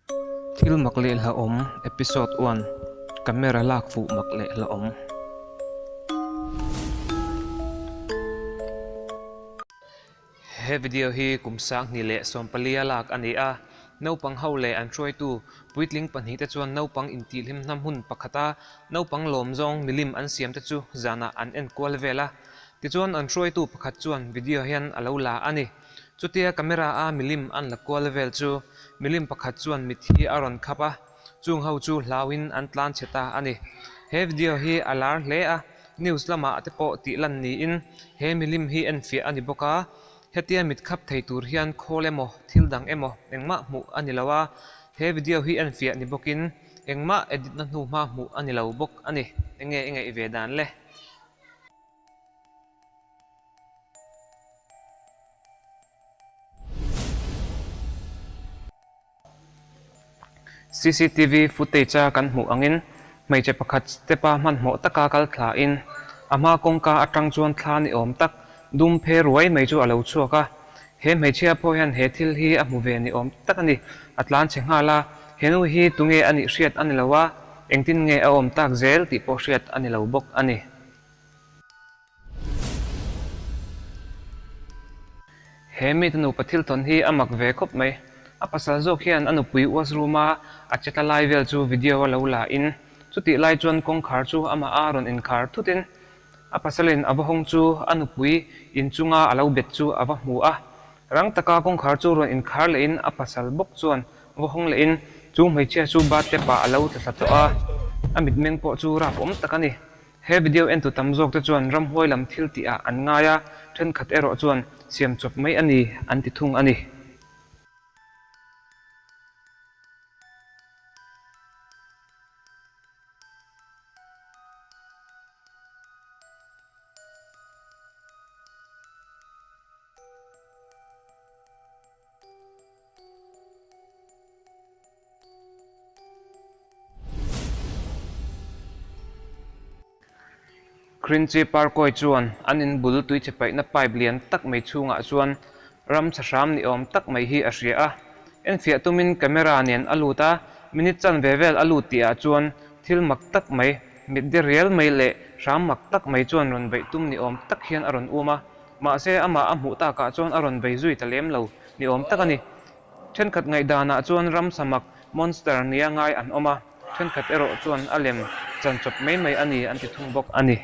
Thil mak leh hlauhawm Episode one, Camera lak fuh mak leh hlauhawm. He video hi kum sanghnih leh sawmpalia lak a ni a, naupang ho leh an hruaitu puitling pahnih te chuan naupang intihhlim hna hmun pakhata naupang lawm zawng milim an siam te chu zanah an en kual vel a. Tichuan an hruaitu pakhat chuan video hian a lo la a ni. Chutia camera a milim an la kual vel chu milim pakhat chuan mit hi a rawn khap a, chung ho chu hlauhin an tlan chhe ta a ni. He video hi a lar hle a, news lamah te pawh tih lan niin he milim hi enfiah a ni bawk a, hetia mit khap thei tur hian khawl emaw thil dang emaw engmah hmuh a ni lo a, he video hi enfiah ni bawkin engmah edit na hnu hma hmuh a ni lo bawk a ni. Enge i ngaih ve dan le? Cctv footage a kan hmuh angin hmeichhe pakhat step a hmanhmawh taka kal thla in a hma kawngka atang chuan thla ni awm tak dum phe ruai mai chu a lo chhuak a. He hmeichhia pawh hian he thil hi a hmu ve ni awm tak a ni. A tlan chhe nghal a, he nu hi tunge a nih hriat a ni lo a, engtin nge a awm tak zel tih pawh hriat a ni lo bawk a ni. He mite nupa thil tawn hi a mak ve khawp mai. A pasal zawk hian a nupui washroom a a che tla lai vel chu video a lo la in, chutih lai chuan kawngkhar chu amah a rawn inkhar thut in, a pasalin a va hawng chu a nupui inchunga a lo bet chu a va hmu a. Rang taka kawngkhar chu rawn inkhar leh in a pasal bawk chuan va hawng leh in chu hmeichhia chu bathtub ah a lo tla thla tawh a, a mitmeng pawh chu rap awm tak a ni. He video entu tam zawk te chuan ramhuai lam thil tih ah an ngai a, thenkhat erawh chuan siam chawp mai a ni an ti thung a ni. Krinchi Parkawi chuan an in bul tuichhe paihna pipe lian tak mai chhungah chuan ram chha hram ni awm tak mai hi a hria a. Enfiah tumin camera nen a lut a, minute chanve vel a lut tihah chuan thil mak tak mai, mit de rial mai leh hram mak tak mai chuan rawn beih tum ni awm tak hian a rawn um a. Mahse amah a hmuh takah chuan a rawn bei zui ta lem lo ni awm tak a ni. Thenkhat ngaihdanah chuan ramsa mak, monster, nia ngai an awm a, thenkhat erawh chuan a lem chan chawp mai mai a ni an ti thung bawk a ni.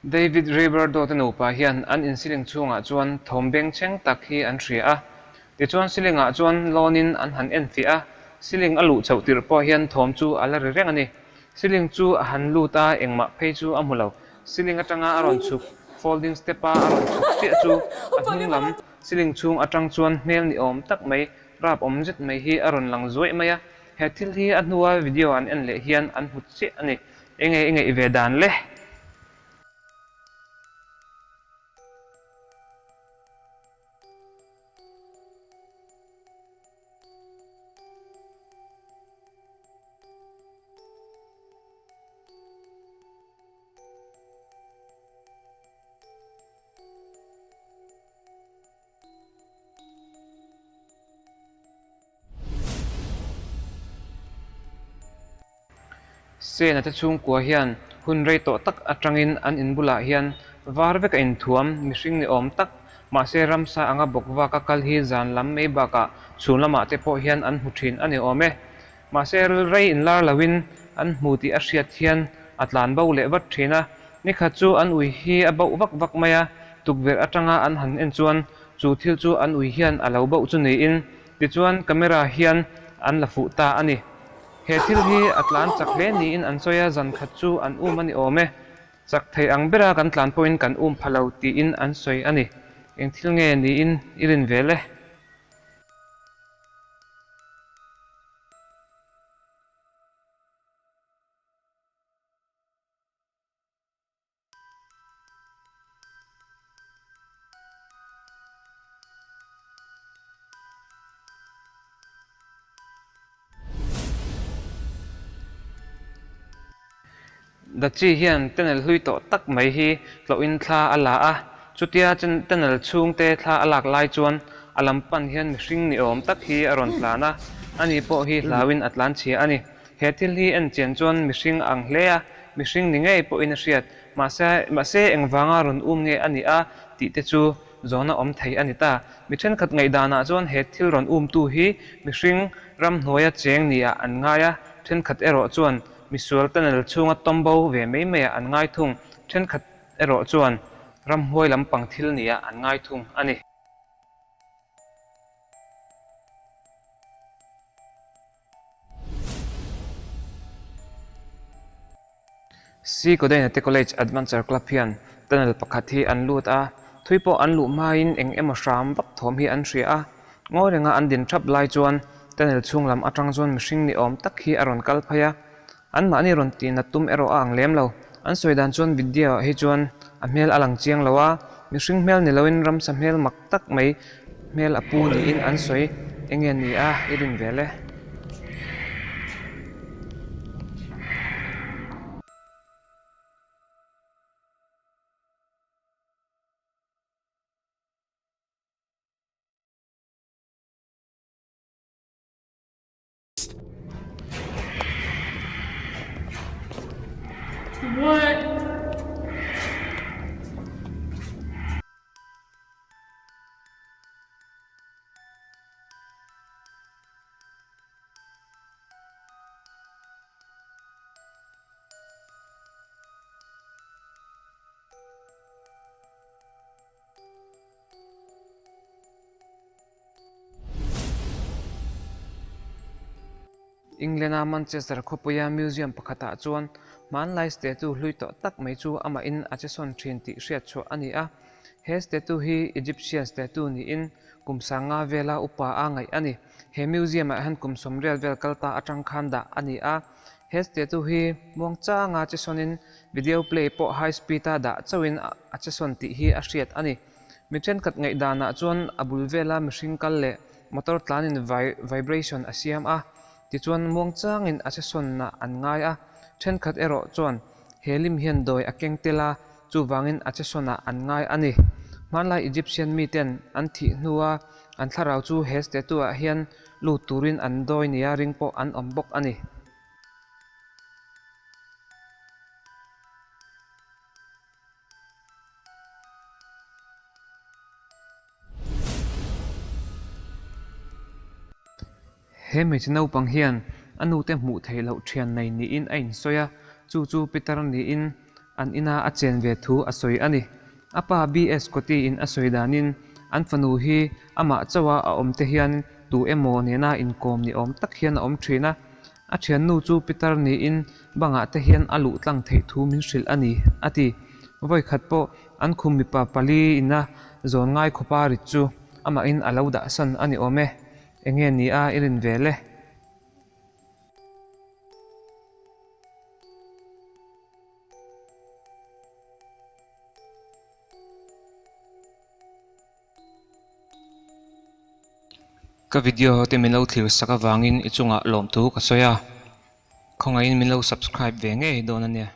David Ribardo te nupa hian an in ceiling chhungah chuan thawm bengchheng tak hi an hria a. Tichuan ceiling ah chuan lawn in an han enfiah a, ceiling a luh chhoh tirh pawh hian thawm chu a la ri reng a ni. Ceiling chu a han lut a, engmah phei chu a hmu lo. Ceiling atanga a rawn chhuk, folding step a a rawn chhuk chiah chu a hnung lam ceiling chhung atang chuan hmel ni awm tak mai, rap awm zet mai hi a rawn lang zuaih mai a. He thil hi a hnua video an en leh hian an hmu chiah a ni. Enge i ngaih ve dan le? Sena te chhungkua hian hun rei tawh tak atangin an in bulah hian var vek a inthuam mihring ni awm tak mahse ramsa anga bawk vaka kal hi zan lam mai bakah chhun lamah te pawh hian an hmu thin a ni awm e. Mahse rei inlar loin an hmu tih a hriat hian a tlan bo leh vat thin a, nikhat chu an ui hi a bauh vak vak mai a, tukverh atanga an han en chuan chu thil chu an ui hian a lo bauh chu niin tichuan camera hian an la fuh ta a ni. He thil hi a tlan chak hle niin an sawi a, zan khat chu an um a ni awm e. Chak thei ang bera kan tlan pawhin kan um pha lo tiin an sawi a ni. Eng thil nge niin i rin vel e? Dachi hian tunnel hlui tawh tak mai hi tlawhin thla a la a, chutia tunnel chhungte thla a lak lai chuan a lam pan hian mihring ni awm tak hi a rawn tlan a, ani pawh hi hlauin a tlan chhia a ni. He thil hi en chian chuan mihring a ang hle a, mihring ni ngei pawhin a hriat. Mahse, mahse engvanga rawn um nge a nih a tih te chu zawhna awm thei a ni ta. Mi thenkhat ngaihdanah chuan he thil rawn umtu hi mihring ramhnuaia cheng niah an ngai a, thenkhat erawh chuan misual tunnel chhunga tawmbo ve mai maiah an ngai thung, thenkhat erawh chuan ramhuai lampang thil niah an ngai thung a ni. C Kodainate College Adventure Club hian tunnel pakhat hi an lut a, thui pawh an luh hmain eng emaw hram vak thawm hi an hria a, ngawi renga an din thap lai chuan tunnel chhung lam atang chuan mihring ni awm tak hi a rawn kal phei a, anmahni rawn tih nat tum erawh a ang lem lo. An sawi dan chuan video ah hi chuan a hmel a lang chiang lo a, mihring hmel ni loin ramsa hmel mak tak mai hmel a pu niin an sawi eng nge ni a i rin vel e. What? England-a Manchester khawpuia museum pakhatah chuan hmanlai statue hlui tawh tak mai chu amahin a che sawn thin tih hriat chhuah a ni a. He statue hi Egyptian statue niin kum sanga vela upa a ngaih a ni. He museum-ah hian kum sawmriat vel kal ta atang khan dah a ni a. He statue hi muangchanga che sawnin video play pawh high speed-a dah chauhin a che sawn tih hi a hriat a ni. Mi thenkhat ngaihdanah chuan a bul vela mihring kal leh motor tlanin vibration a siam a, tichuan muangchangin a che sawnna an ngai a. Thenkhat erawh chuan he lim hian dawi a keng tel a, chuvangin a che sawnah an ngai a ni. Hmanlai Egyptian miten an thih hnua an thlarau chu he statue-ah hian lut turin an dawi nia ring pawh an awm bawk a ni. He hmeichhe naupang hian a nute hmuh theih loh thian nei niin a insawi a, chu chu Peter niin an ina a chen ve thu a sawi a ni. A pa BS Koti-in a sawi danin an fanu hi amah chauha a awm te hian tu emaw nena inkawm ni awm tak hian a awm thin a. A thiannu chu Peter niin bangah te hian a luh tlang theih thu min hrilh a ni, a ti. Vawikhat pawh an khum mipa pali ina zawn ngai khawpa rit chu amahin a lo dahsan a ni awm e. Enge ni a i rin vel e? Ka video te min lo thlir sak avangin i chungah lawmthu ka sawi a, khawngaihin min lo subscribe ve ngei dawn a nia.